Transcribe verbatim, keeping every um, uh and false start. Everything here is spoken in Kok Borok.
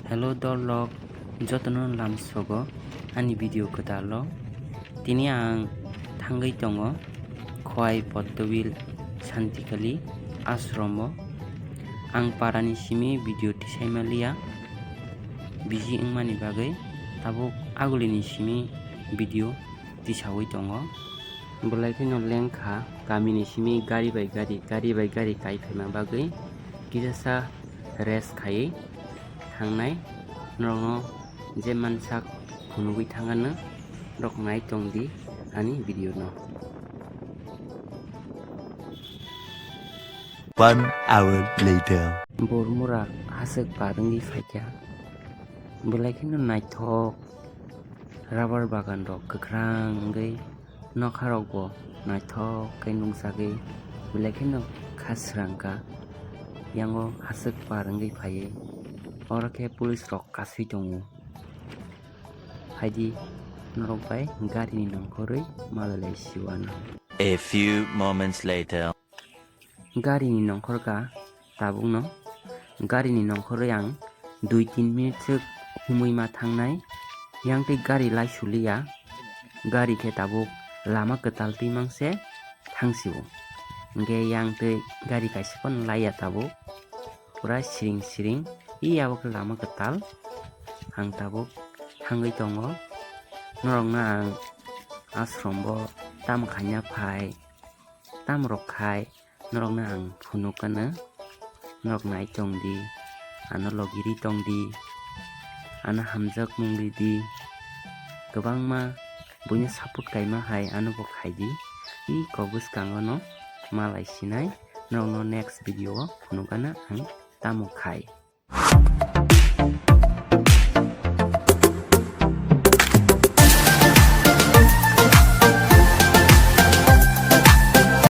Hello dorlok, jotono lamsogo ani video kwtalo. Tini ang thangwi tongo Khowai Poddobil Santikali ashromo. Ang parani simi video tisai maliya, busy wngmani bagwi tabuk agulini simi video tisawi tongo. Belai kheno lengkha kamini simi gari bai gari, gari bai gari kai phaima bagwi kisasa rest khaiwi thangnai. Norokno je mansak phunugwi thangano, norok nai tongdi ani video no. One hour later. Bormura haswk par wngwi phaikha. Belai kheno naithok. Rubber bagan rok kwkhwrang wngwi, nokha rok bo naithok khe nukjagwi, belai kheno kha srang kha. Yango haswk par wngwi phaiwi, oro khe police rok kasui tongo. Phaidi norok bai gari ni nongkhorwi malai lai siwano. A few moments later. Gari ni nongkhor kha tabukno. Gari ni nongkhorwi ang dui tin minute swk himwi ma thangnai. Yang twi gari lai suliya. Gari khe tabuk lama kwtal twi mangse thangsio. Hwnkhe yang twi gari kaisa phano laiya tabuk. Pura siring siring. I abo khe lama kwtal. Ang tabuk thangwi tongo. Norokno ang ashromo tamo khaina phai. Tamrok khai norokno ang phunukano, norok nai tongdi, ano logiri tongdi, ano hamjakmung ridi, kwbangma buino support kaima hai ano bo khaidi. I kok bwskango no malai sinai, norokno next video o phunukano ang tamo khai.